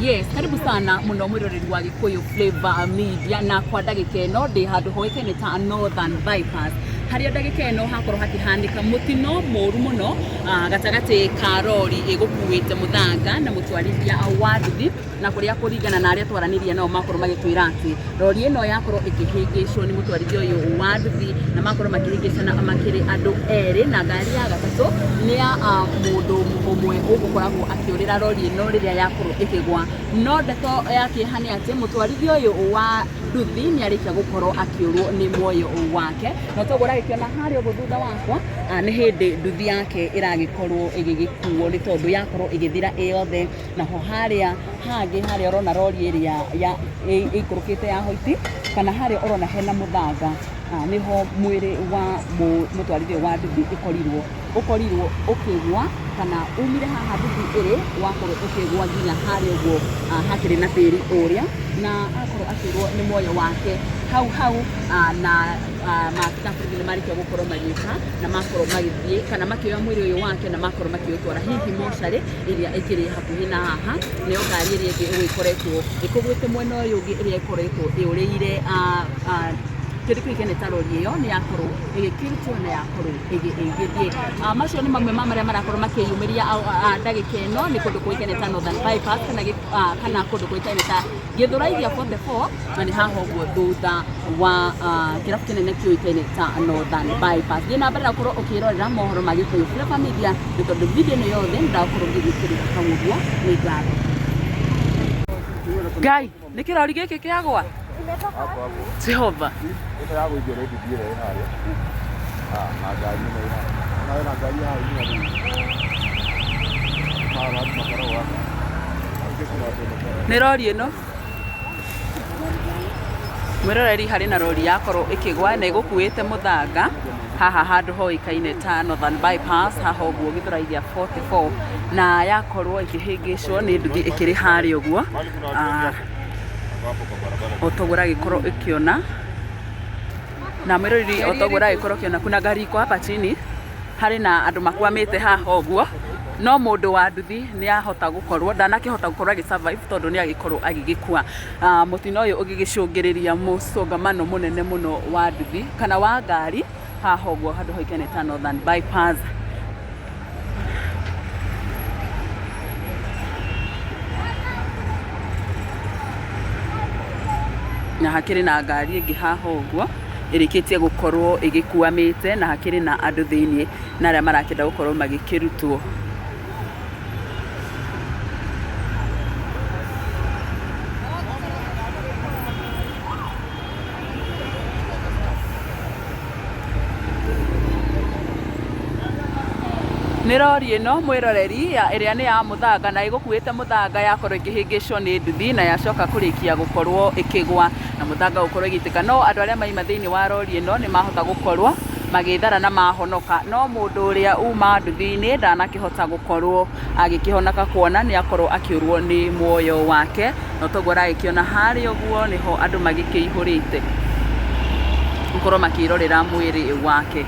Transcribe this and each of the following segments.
Yes, karibu sana muno mwiroreri wa Gikuyu Flavor Media na kwa ndagika ĩno ndĩ handũ hoĩkaine ta Northern Bypass harĩa ndagĩka ĩno hakorwo hakĩhanĩka mũtino mũru mũno gatagatĩ ka rori ĩgũkuĩte mũthanga na mũtwarithia wa nduthi na kũrĩa kũringana na arĩa twaranĩria nao makorwo magĩtwĩra atĩ rori ĩno yakorwo ĩkĩhĩngĩcwo nĩ mũtwarithia ũyũ wa nduthi na makorwo makĩhĩngĩcana makĩrĩ andũ erĩ na ngari ya gatatũ nĩ ya mũndũ ũmwe ũgũkoragwo akĩũrĩra rori ĩno rĩrĩa yakorwo ĩkĩgwa. No ndeto ya kĩeha nĩ atĩ mũtwarithia ũyũ wa nduthi nĩ arĩkia gũkorwo akĩũrwo nĩ muoyo wake na toguo ũragĩkĩona harĩa ũguo thutha wakwa nĩ hĩndĩ nduthi yake ĩragĩkorwo ĩgĩgĩkuo nĩ tondũ yakorwo ĩgĩthira ĩ yothe. Naho harĩa hangĩ harĩa ũrona rori ĩrĩa ya ĩikũrũkĩte ya hoiti kana harĩa ũrona hena mũthanga nĩho mwĩrĩ wa mũtwarithia ũyũ wa nduthi ĩkorirwo ũkorirwo ũkĩgwa kana umire haha nduthi ĩrĩ wakorwo ũkĩgwa nginya harĩa ũguo hakĩrĩ na tĩri ũrĩa na akorwo akĩũrwo nĩ muoyo wake hau hau na maabitha a borithi nĩ marĩkia gũkorwo magĩũka na makorwo magĩthiĩ kana makĩoya mwĩrĩ ũyũ wake na makorwo makĩũtwara hihi mocarĩ ĩrĩa ĩkĩrĩ hakuhĩ na haha nĩyo ngari ĩrĩa ĩngĩ ĩgũgĩkoretwo ĩkũgwĩte mwena ũyũ ũngĩ ĩrĩa ĩkoretwo ĩũrĩire kĩndũ kĩu kĩene ta rori ĩyo nĩ yakorwo ĩgĩkĩrutwo na yakorwo ĩgĩthiĩ. Macio nĩ mamwe ma marĩa marakorwo makĩyumĩria ndagĩka ĩno nĩ kũndũ kũĩkaine ta Northern Bypass kana kũndũ kũĩkaine ta Gĩthũrai gĩa 44 na nĩ haha ũguo thutha wa kĩrabu kĩnene kĩũĩkaine ta Northern Bypass. Thiĩ na mbere na gũkorwo ũkĩrorera mohoro ma Gĩkũyũ Flavour Media nĩ tondũ video ĩno yothe nĩ ndakorwo ngĩgwĩkĩrĩra hau ũguo. Nĩ ngatho. Ngai, nĩ kĩrori gĩkĩ kĩagwa? Jehova. Ĩno ya gũithio nĩ nduthi ĩrĩa ĩ harĩa. Ah, na ngari ĩno ĩ haha. Ona wena ngari haha nginya rĩu. Mara watu makoragwo haha. Angĩ kuna watu makoragwo. Nĩ rori ĩno mwĩroreri harĩ na rori yakorwo ĩkĩgwa na ĩgũkuĩte mũthanga haha handũ hoĩkaine ta Northern Bypass haha ũguo Gĩthũrai gĩa 44 na yakorwo ĩkĩhĩngĩcwo nĩ nduthi ĩkĩrĩ harĩa ũguo. Hapo kwa barabara. O toguo ũragĩkorwo ũkĩona na mwĩroreri o toguo ũragĩkorwo ũkĩona kuna gari iko hapa chini harĩ na andũ makwamĩte haha ũguo no mũndũ wa nduthi nĩ ahota gũkorwo ndanakĩhota gũkorwo agĩ survive tondũ nĩ agĩkorwo agĩgĩkua. Mũtino ũyũ ũgĩgĩcũngĩrĩria mũsongamano mũnene mũno wa nduthi kana wa ngari haha ũguo handũ hoĩkaine ta Northern Bypass. Na hakĩrĩ na ngari ĩngĩ haha ũguo ĩrĩkĩtie gũkorwo ĩgĩkuamĩte na hakĩrĩ na andũ thĩiniĩ na arĩa marakĩenda gũkorwo magĩkĩrutwo. Nĩ rori ĩno mwĩroreri ĩrĩa nĩ ya mũthanga na ĩgũkuĩte mũthanga yakorwo ĩkĩhĩngĩcwo nĩ nduthi na yacoka kũrĩkia gũkorwo ĩkĩgwa na mũthanga gũkorwo ĩgĩitĩka. No andũ arĩa maima thĩinĩ wa rori ĩno nĩ mahota gũkorwo magĩthara na mahonoka, no mũndũ ũrĩa uma nduthi-inĩ ndanakĩhota gũkorwo agĩkĩhonoka kuona nĩ akorwo akĩũrwo nĩ muoyo wake. Na toguo ũragĩkĩona harĩa ũguo nĩho andũ magĩkĩihũrĩte gũkorwo makĩrorera mwĩrĩ wake.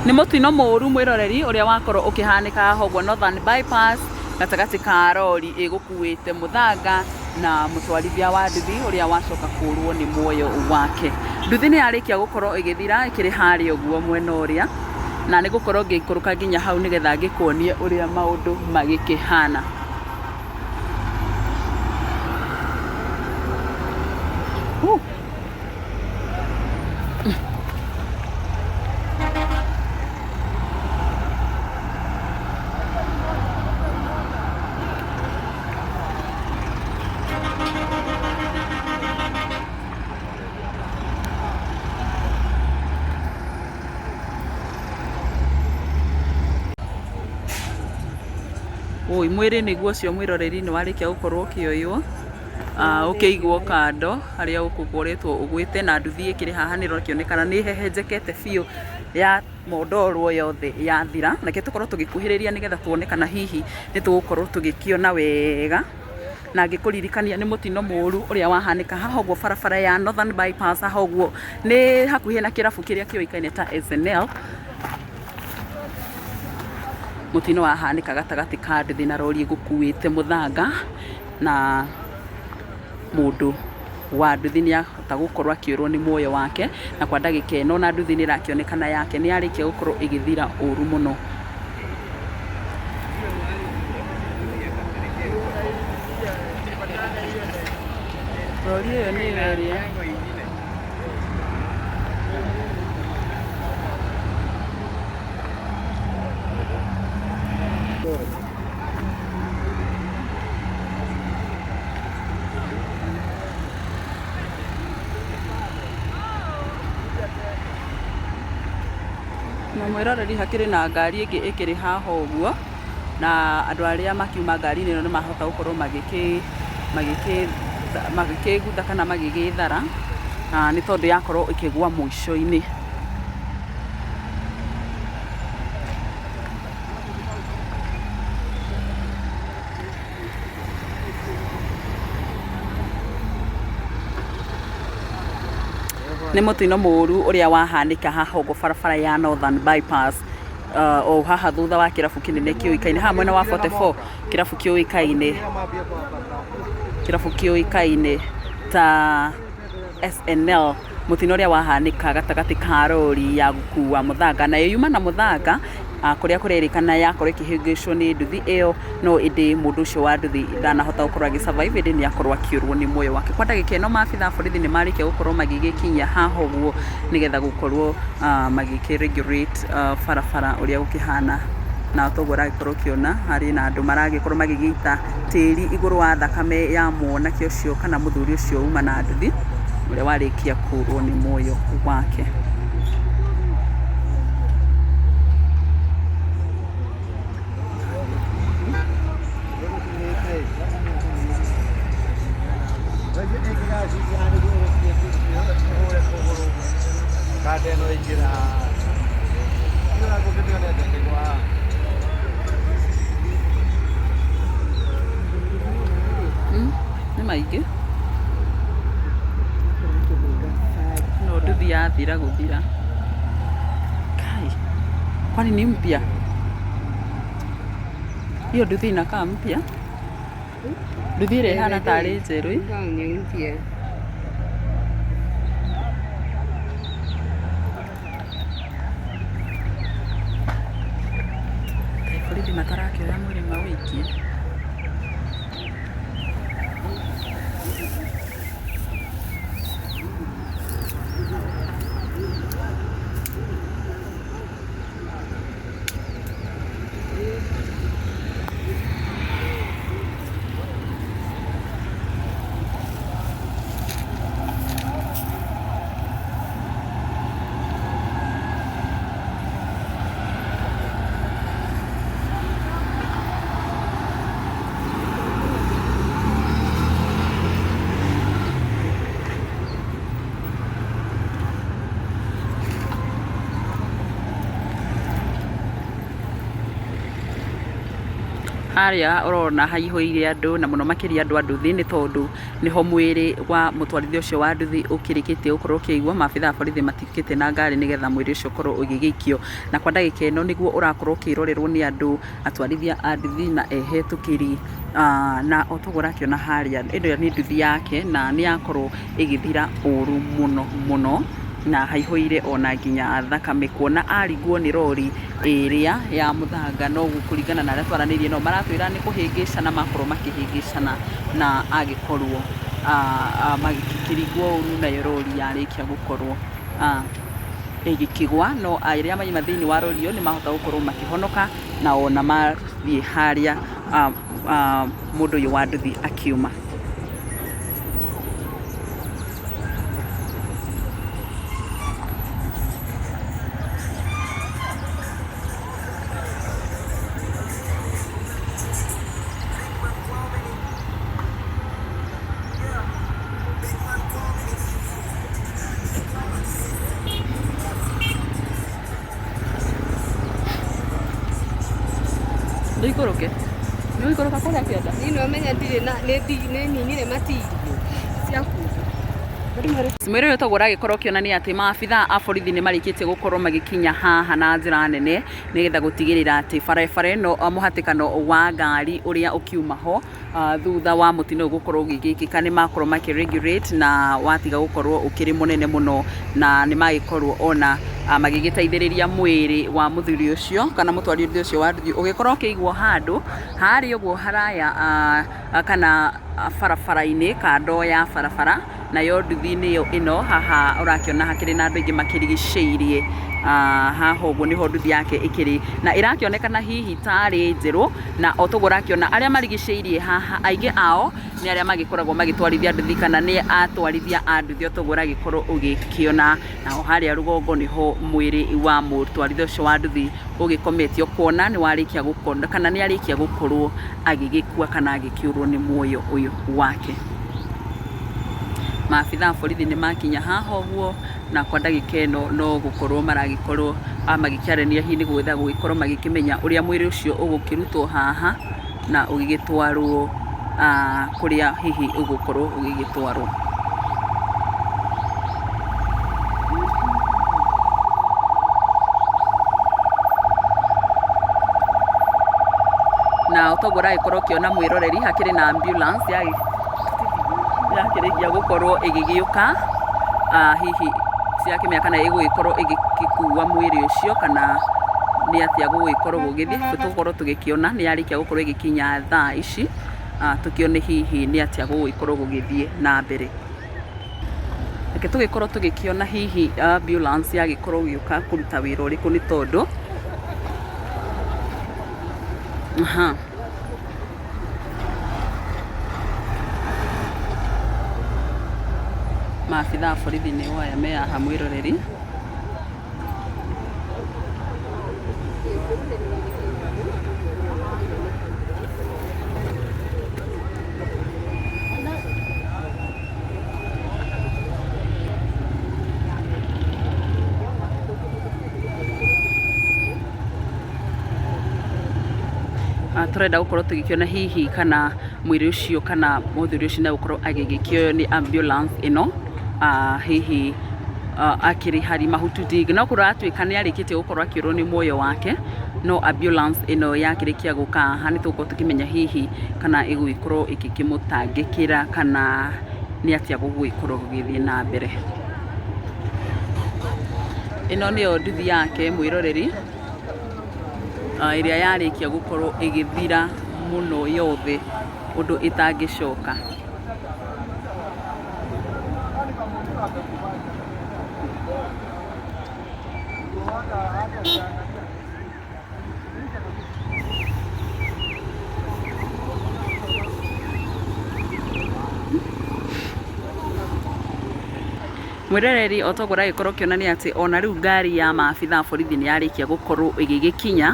Nĩ mũtino mũru mwĩroreri ũrĩa wakorwo ũkĩhanĩka haha ũguo Northern Bypass gatagatĩ ka rori ĩgũkuĩte mũthanga na mũtwarithia wa nduthi ũrĩa wacoka kũrwo nĩ muoyo wake. Nduthi nĩ yarĩkia gũkorwo ĩgĩthira ĩkĩrĩ harĩa ũguo mwena ũrĩa na nĩ gũkorwo ngĩikũrũka nginya hau nĩgetha ngĩkuonie ũrĩa maũndũ magĩkĩhana. Ũi mwĩrĩ nĩguo ũcio mwĩroreri nĩ warĩkia gũkorwo ũkĩoywo. Ũkĩigwo kando harĩa ũgũkoretwo ũgwĩte na nduthi ĩkĩrĩ haha nĩ ĩrakĩonekana nĩ ĩhehenjekete biũ ya mondorwo yothe yathira. Reke tũkorwo tũgĩkuhĩrĩria nĩgetha tuone kana hihi nĩ tũgũkorwo tũgĩkĩona wega. Na ngĩkũririkania nĩ mũtino mũru ũrĩa wahanĩka haha ũguo barabara ya Northern Bypass haha ũguo nĩ hakuhĩ na kĩrabu kĩrĩa kĩũĩkaine ta SNL. Mũtino wahanĩka gatagatĩ ka nduthi na rori ĩgũkuĩte mũthanga, na mũndũ wa nduthi nĩ ahota gũkorwo akĩũrwo nĩ muoyo wake, na kwa ndagĩka ĩno na nduthi nĩ ĩrakĩonekana yake nĩ yarĩkia gũkorwo ĩgĩthira ũru mũno. Rori ĩyo nĩyo ĩrĩa na mwĩroreri hakĩrĩ na ngari ĩngĩ ĩkĩrĩ haha ũguo, na andũ arĩa makiuma ngari-inĩ ĩno nĩ mahota gũkorwo magĩkĩgutha kana magĩgĩthara, na nĩ tondũ yakorwo ĩkĩgwa mũico-inĩ. Nĩ mũtino mũru ũrĩa wahanĩka haha ũguo barabara ya Northern Bypass, o haha thutha wa kĩrabu kĩnene kĩũĩkaine haha mwena wa 44, kĩrabu kĩũĩkaine ta SNL. Mũtino ũrĩa wahanĩka gatagatĩ ka rori ya gũkua mũthanga, nayo yuma na mũthanga, kũrĩa kũrerĩkana yakorwo ĩkĩhĩngĩcwo nĩ nduthi ĩyo, no ĩndĩ mũndũ ũcio wa nduthi ndanahota gũkorwo agĩ survive, ĩndĩ nĩ akorwo akĩũrwo nĩ muoyo wake. Kwa ndagĩka ĩno maabitha a borithi nĩ marĩkia gũkorwo magĩgĩkinyia haha ũguo nĩgetha gũkorwo magĩkĩ regulate barabara ũrĩa gũkĩhana, na toguo ũragĩkorwo ũkĩona harĩ na andũ maragĩkorwo magĩgĩita tĩri igũrũ wa thakame ya mwanake ũcio kana mũthuri ũcio uma na nduthi ũrĩa warĩkia kũrwo nĩ muoyo wake. Kanda ĩno ĩingĩra Nĩ maingĩ no nduthi yathira gũthira. Kai, kwani ni mpya hiyo nduthi? Inakaa mpya nduthi ĩrĩa ĩhana tarĩ njerũ ĩ. Ni mpya. Kaĩ borithi matarakĩoya mwĩrĩ maũikie? Harĩa ũrona haihũire andũ na mũno makĩria andũ a nduthi, nĩ tondũ nĩho mwĩrĩ wa mũtwarithia ũcio wa nduthi ũkĩrĩkĩtie gũkorwo ũkĩigwo. Maabitha a borithi matikĩte na ngari nĩgetha mwĩrĩ ũcio ũkorwo ũgĩgĩikio, na kwa ndagĩka ĩno nĩguo ũrakorwo ũkĩrorerwo nĩ andũ, atwarithia a nduthi na ehetũkĩri. Na o toguo ũrakĩona harĩa, ĩno nĩ nduthi yake na nĩ yakorwo ĩgĩthira ũru mũno mũno, na haihũire ona nginya thakame, kuona arigwo nĩ rori ĩrĩa ya mũthanga. No kũringana na arĩa twaranĩirie nao, maratwĩra nĩ kũhĩngĩcana makorwo makĩhĩngĩcana na agĩkorwo magĩkĩringwo ũru, nayo rori yarĩkia gũkorwo ĩgĩkĩgwa, no arĩa maima thĩinĩ wa rori ĩyo nĩ mahota gũkorwo makĩhonoka, na ona mathiĩ harĩa mũndũ ũyũ wa nduthi akiuma. Ndũikũrũke, nĩ ũikũrũka kũrĩa kĩanda. Niĩ no menya ndirĩ na nĩ ninire matirio cia kuga. Mwĩrĩ ũyũ toguo ũragĩkorwo ũkĩonania atĩ maabitha a borithi nĩ marĩkĩtie gũkorwo magĩkinya haha na njĩra nene nĩgetha gũtigĩrĩra atĩ barabara ĩno mũhatĩkano wa ngari ũrĩa ũkiuma ho thutha wa mũtino ũyũ gũkorwo ũgĩgĩkĩka nĩ makorwo makĩ regulate na watiga gũkorwo ũkĩrĩ mũnene mũno, na nĩ magĩkorwo ona magĩgĩteithĩrĩria mwĩrĩ wa mũthuri ũcio kana mũtwarithia ũcio wa nduthi ũgĩkorwo ũkĩigwo handũ harĩa ũguo haraya kana barabara-inĩ kando ya barabara. Nayo nduthi nĩyo ĩno haha ũrakĩona hakĩrĩ na andũ aingĩ makĩrigicĩirie haha ũguo nĩho nduthi yake ĩkĩrĩ na ĩrakĩonekana hihi tarĩ njerũ, na o toguo ũrakĩona arĩa marigicĩirie haha aingĩ ao nĩ arĩa magĩkoragwo magĩtwarithia nduthi kana nĩ atwarithia a nduthi o toguo ũragĩkorwo ũgĩkĩona. Naho harĩa rũgongo nĩho mwĩrĩ wa mũtwarithia ũcio wa nduthi ũgĩkometio kuona nĩ warĩkia gũkorwo kana nĩ arĩkia gũkorwo agĩgĩkua kana agĩkĩũrwo nĩ muoyo ũyũ wake. Maabitha a borithi nĩ makinya haha ũguo na kwa ndagĩka ĩno no gũkorwo maragĩkorwo magĩkĩarania hihi nĩ gwetha gũgĩkorwo magĩkĩmenya ũrĩa mwĩrĩ ũcio ũgũkĩrutwo haha na ũgĩgĩtwarwo kũrĩa hihi ũgũkorwo ũgĩgĩtwarwo. Na toguo ũragĩkorwo ũkĩona mwĩroreri hakĩrĩ na ambulance yakĩrĩkia gũkorwo ĩgĩgĩũka, hihi cirakĩmenya kana ĩgũgĩkorwo ĩgĩkua mwĩrĩ ũcio kana nĩ atĩa gũgũgĩkorwo gũgĩthiĩ. Tũgũkorwo tũgĩkĩona nĩ yarĩkia gũkorwo ĩgĩkinya thaa ici, tũkĩone hihi nĩ atĩa gũgũgĩkorwo gũgĩthiĩ na mbere. Reke tũgĩkorwo tũgĩkĩona hihi ambulance yagĩkorwo ĩgĩũka kũruta wĩra ũrĩkũ nĩ tondũ aha. Maabitha a borithi nĩo aya me haha mwĩroreri. Tũrenda gũkorwo tũgĩkĩona hihi kana mwĩrĩ ũcio kana mũthuri ũcio nĩ egũkorwo agĩgĩkĩoywo nĩ ambulance ĩno, hihi akĩrĩ harĩ mahututi no kũratuĩka nĩ arĩkĩtie gũkorwo akĩũrwo nĩ muoyo wake, no ambulance ĩno yakĩrĩkia gũka haha nĩ tũgũkorwo tũkĩmenya hihi kana ĩgũgĩkorwo ĩgĩkĩmũtangĩkĩra kana nĩ atĩa gũgũgĩkorwo gũgĩthiĩ na mbere. Ĩno nĩyo nduthi yake mwĩroreri ĩrĩa yarĩkia gũkorwo ĩgĩthira mũno yothe ũndũ ĩtangĩcoka. Mwĩroreri o toguo ũragĩkorwo ũkĩonania atĩ ona rĩu ngari ya maabitha a borithi nĩ yarĩkia gũkorwo ĩgĩgĩkinya,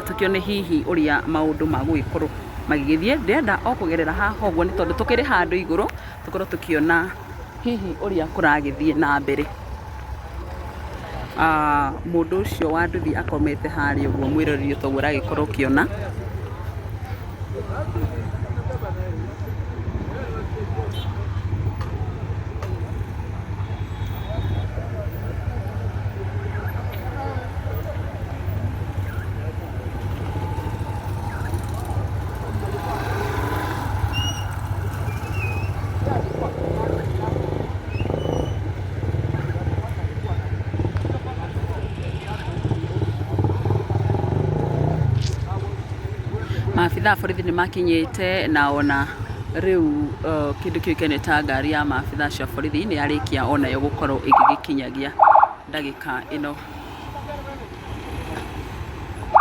tũkĩone hihi ũrĩa maũndũ magũgĩkorwo magĩgĩthiĩ. Ndĩrenda o kũgerera haha ũguo nĩ tondũ tũkĩrĩ handũ igũrũ tũkorwo tũkĩona hihi ũrĩa kũragĩthiĩ na mbere. Mũndũ ũcio wa nduthi akomete harĩa ũguo mwĩroreri o toguo ũragĩkorwo ũkĩona. Maabitha a borithi nĩ makinyĩte na ona rĩu kĩndũ kĩũĩkaine ta ngari ya maabitha acio a borithi nĩ yarĩkia onayo gũkorwo ĩgĩgĩkinyagia ndagĩka ĩno.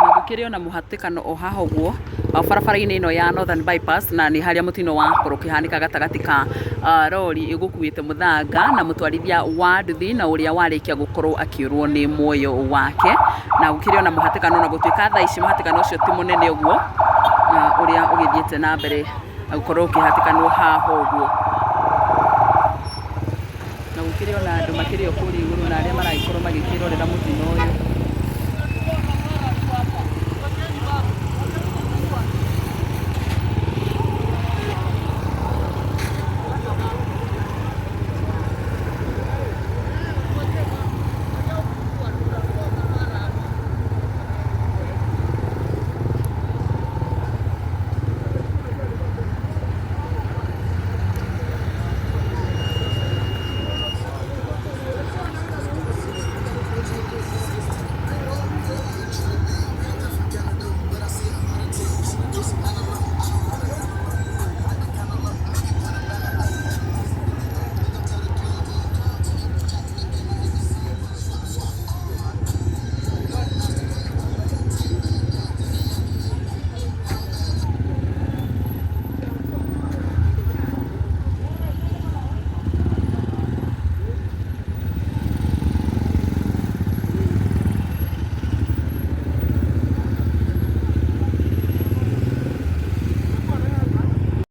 Na gũkĩrĩ ona mũhatĩkano o haha ũguo barabara-inĩ ĩno ya Northern Bypass, na nĩ harĩa mũtino wakorwo ũkĩhanĩka gatagatĩ ka rori ĩgũkuĩte mũthanga na mũtwarithia wa nduthi na ũrĩa warĩkia gũkorwo akĩũrwo nĩ muoyo wake. Na gũkĩrĩ ona mũhatĩkano, ona gũtuĩka thaa ici mũhatĩkano ũcio ti mũnene ũguo, ũrĩa ũgĩthiĩte na mbere gũkorwo ũkĩhatĩkanwo haha ũguo. Na gũkĩrĩ ona andũ makĩrĩ o kũrĩa igũrũ na arĩa maragĩkorwo magĩkĩrorera mũtino ũyũ.